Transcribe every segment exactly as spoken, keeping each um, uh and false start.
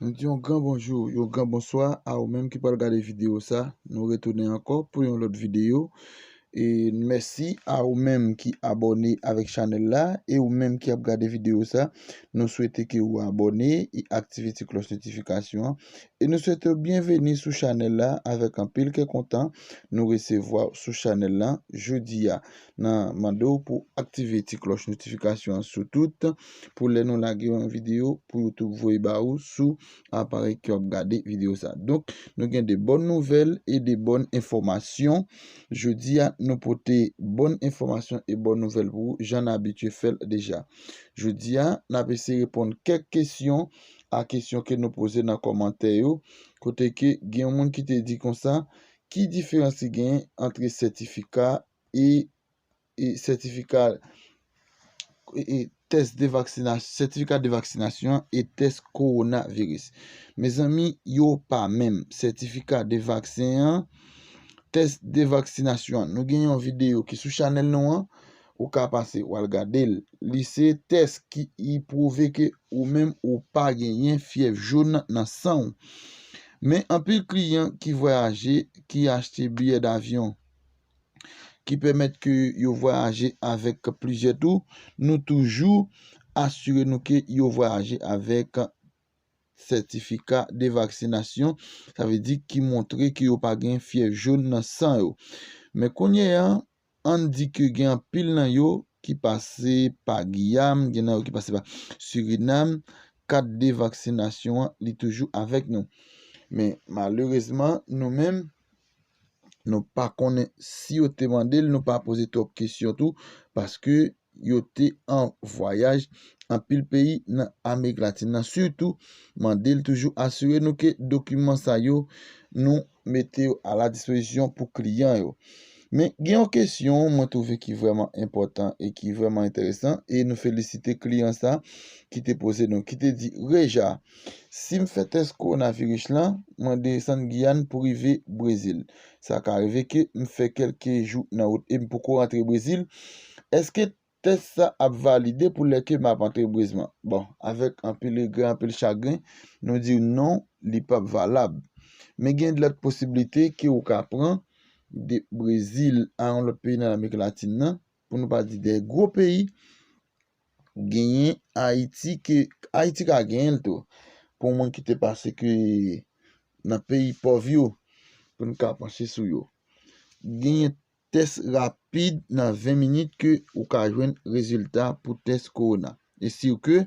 Nou di yon gran bonjou, yon gran bonswa a ou menm ki pral gade videyo sa. Nou retounen ankò pou yon lòt videyo. E mèsi a ou menm ki abòne avèk chanèl la e ou menm ki ap gade videyo sa. Nou swete ke ou abòne e aktive ti klòch notifikasyon an. E nou swete w byenveni sou chanèl la avèk anpil kè kontan. Nou resevwa w sou chanèl la jodi a. Nan mande w pou aktive ti klòch notifikasyon an sou tout, pou lè nou lage yon videyo pou YouTube voye ba ou sou aparèy ke w ap gade videyo sa. Donk, nou gen de bòn nouvèl e de bòn enfòmasyon. Jodi a, nou pote bòn enfòmasyon e bòn nouvèl pou ou, jan n abitye fè l deja. Jodi a, n ap eseye reponn kèk kesyon a kesyon ke nou poze nan kòmantè yo, kote ke gen yon moun ki te di konsa, ki diferans ki genyen ant sètifika e, e sètifika e, e tès de vaksinasyon, sètifika de vaksinasyon e tès kowonaviris. Mezanmi, yo pa menm. Sètifika de vaksen an, tès de vaksinasyon an. Nou gen yon videyo ki sou chanèl nou an, ou ka pase, w al gade l. Li se tès ki pwouve ke ou menm ou pa genyen fyèv jòn nan san w. Men anpil kliyan ki vwayaje, ki achte biyè davyon, ki pèmèt ke yo vwayaje avèk plizyè tou, nou toujou asire nou ke yo vwayaje avèk sètifika de vaksinasyon, sa vle di ki montre ke yo pa gen fyèv jòn nan san yo. Men kounye a, ann di ke gen anpil nan yo ki pase pa Giyàn, gen nan yo ki pase pa Sirinam, kat de vaksinasyon an, li toujou avèk nou. Men malerezman, nou menm, nou pa konnen si yo te mande l, nou pa poze twòp kesyon tou, paske yo te an vwayaj anpil peyi nan Amerik Latin nan, sitou mande l toujou asire nou ke dokiman sa yo, nou mete yo a la dispozisyon pou kliyan yo. Men gen yon kesyon mwen twouve ki vrèman enpòtan e ki vrèman enteresan, e nou felisite kliyan sa ki te poze nou, ki te di, Reja, si m fè tès kowonaviris lan, mwen desann Giyàn pou rive Brezil. Sa ka rive ke m fè kèlke jou nan wout e m poko rantre Brezil. Èske tès sa ap valide pou lè ke m ap antre Brezman? Bon, avèk anpil regrè, anpil chagren, nou di w non, li p ap valab. Men gen lòt posiblite ke ou ka pran de Brezil a yon lòt peyi nan Amerik Latin nan, pou nou pa di de gwo peyi, genyen Ayiti ke Ayiti ka genyen l tou. Pou moun ki te pase ke nan peyi pòv yo, pou n ka panche sou yo. Genyen tès rapid nan ven minit ke ou ka jwenn rezilta pou tès kowona. E si ke,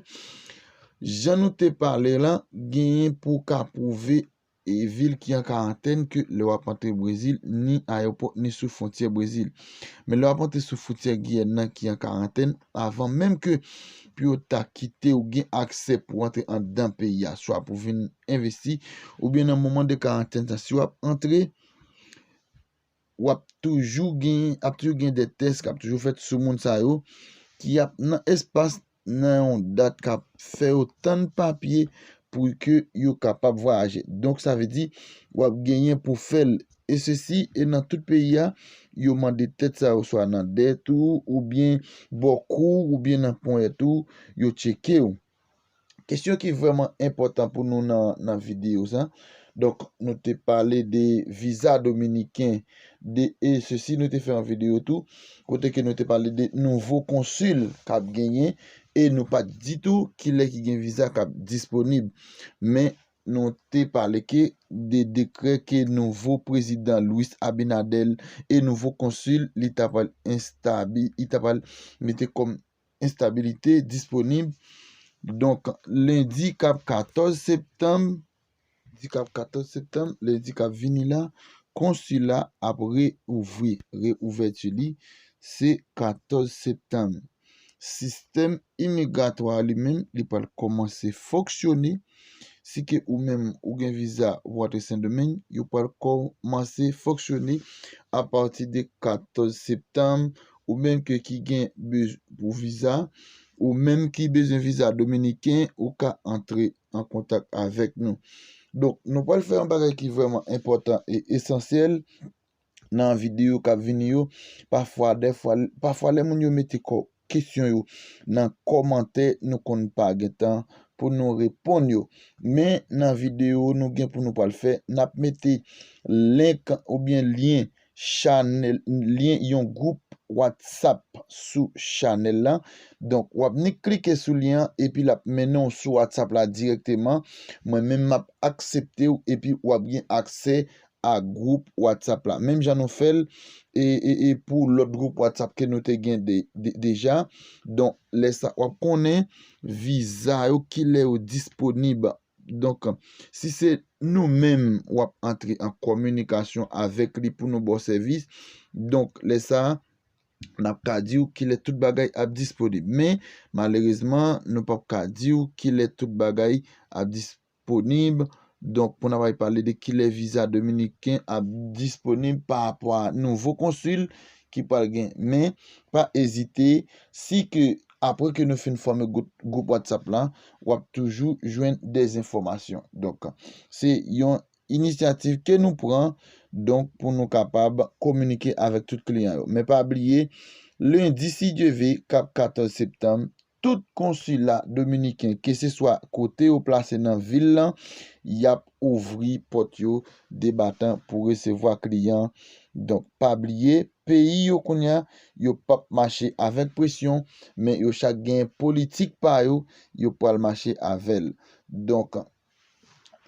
jan nou te pale la, genyen pou w ka pwouve e vil ki an karantèn ke lè w ap antre Brezil, ni ayewopò, ni sou fwontyè Brezil. Men lè w ap antre sou fwontyè Giyàn nan ki an karantèn, avan menm ke pou yo ta kite w gen aksè pou w antre anndan peyi a, swa pou vin envesti, oubyen nan moman de karantèn sa, si w ap antre, w ap toujou gen, ap toujou gen de tès k ap toujou fèt sou moun sa yo, ki ap nan espas, nan yon dat k ap fè yo tann papye pou ke yo kapab vwayaje. Donk, sa vle di, w ap genyen pou fè l. E sesi, e nan tout peyi a, yo mande tès sa yo swa nan dèt ou, oubyen bò kou w, oubyen nan ponyèt ou, yo tcheke w. Kesyon ki vrèman enpòtan pou nou nan, nan videyo sa. Donk, nou te pale de viza dominiken, de e sesi, nou te fè yon videyo tou, kote ke nou te pale de nouvo konsil k ap genyen, e nou pa t di tou kilè ki gen viza k ap disponib. Men, nou te pale ke de dekrè ke nouvo prezidan Luis Abinader e nouvo konsil li ta pral enstabi-, li ta pral mete kòm enstabilite disponib. Donk, lendi k ap katòz septanm, lendi k ap katòz septanm, lendi k ap vini la, konsila ap reouvri, reouvèti li, se katòz septanm. Sistèm imigratwa a li menm, li pral kòmanse fonksyone. Si ke ou menm ou gen viza pou antre Sendomeng, yo pral kòmanse fonksyone apati de katòz septanm, ou menm ke ki gen bez-, pou viza, ou menm ki bezwen viza dominiken, ou ka antre an kontak avèk nou. Donk, nou pral fè yon bagay ki vrèman enpòtan e esansyèl nan videyo k ap vini yo. Pafwa, dèfwa, pafwa lè moun yo mete kò-, kesyon yo nan kòmantè, nou konn pa gen tan pou nou reponn yo. Men nan videyo nou gen pou nou pral fè, n ap mete link oubyen lyen chanèl, lyen yon gwoup WhatsApp sou chanèl la. Donk, w ap nik klike sou lyen an epi l ap mennen w sou WhatsApp la dirèkteman. Mwen menm m ap aksepte w epi w ap gen aksè a gwoup WhatsApp la. Menm jan nou fè l e, e, e pou lòt gwoup WhatsApp ke nou te gen de, de, deja. Donk, lè sa, w ap konnen viza yo, kilè yo disponib. Donk, si se nou menm w ap antre an kominikasyon avèk li pou nou ba w sèvis, donk, lè sa, n ap ka di w kilè tout bagay ap disponib. Men, malerezman, nou p ap ka di w kilè tout bagay ap disponib. Donk, pou n ap al pale de kilè viza dominiken ap disponib pa rapò a nouvo konsil ki pral gen. Men, pa ezite, si ke apre ke nou fin fòme gwoup, gwoup WhatsApp la, w ap toujou jwenn de enfòmasyon. Donk, se yon inisyativ ke nou pran, donk, pou nou kapab kominike avèk tout kliyan yo. Men pa bliye, lendi, si Dye ve, k ap katòz septanm, tout konsila dominiken, keseswa kote yo plase nan vil lan, y ap ouvri pòt yo debatan pou resevwa kliyan. Donk, pa bliye, peyi yo kounye a, yo p ap mache avèk presyon, men yo chak gen politik pa yo, yo pral mache avè l. Donk,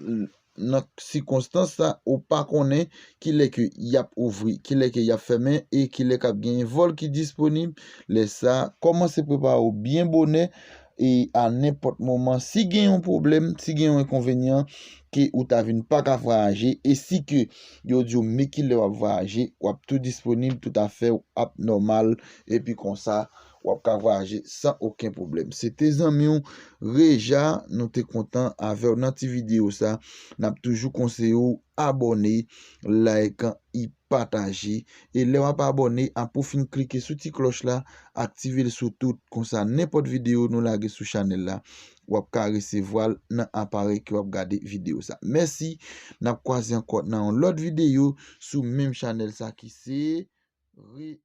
l-, nan sikonstans sa, ou pa konnen kilè ke y ap ouvri, kilè ke y ap fèmen e kilè k ap gen vòl ki disponib. Lè sa, kòmanse prepare w byen bonè e a nenpòt moman, si gen yon pwoblèm, si gen yon enkonvenyan ke ou ta vin pa ka vwayaje e si ke yo di w men kilè w ap vwayaje, w ap tou disponib toutafè, w ap nòmal epi konsa, w ap ka vwayaje san okenn pwoblèm. Se te zanmi w Reja, nou te kontan avè w nan ti videyo sa. N ap toujou konseye w abòne, like, e pataje. E lè w ap abòne, apre w fin klike sou ti klòch la, aktive l sou tout. Konsa, nenpòt videyo nou lage sou chanèl la, w ap ka resevwa l nan aparèy ke w ap gade videyo sa. Mèsi, n ap kwaze ankò nan yon lòt videyo sou menm chanèl sa ki se Re-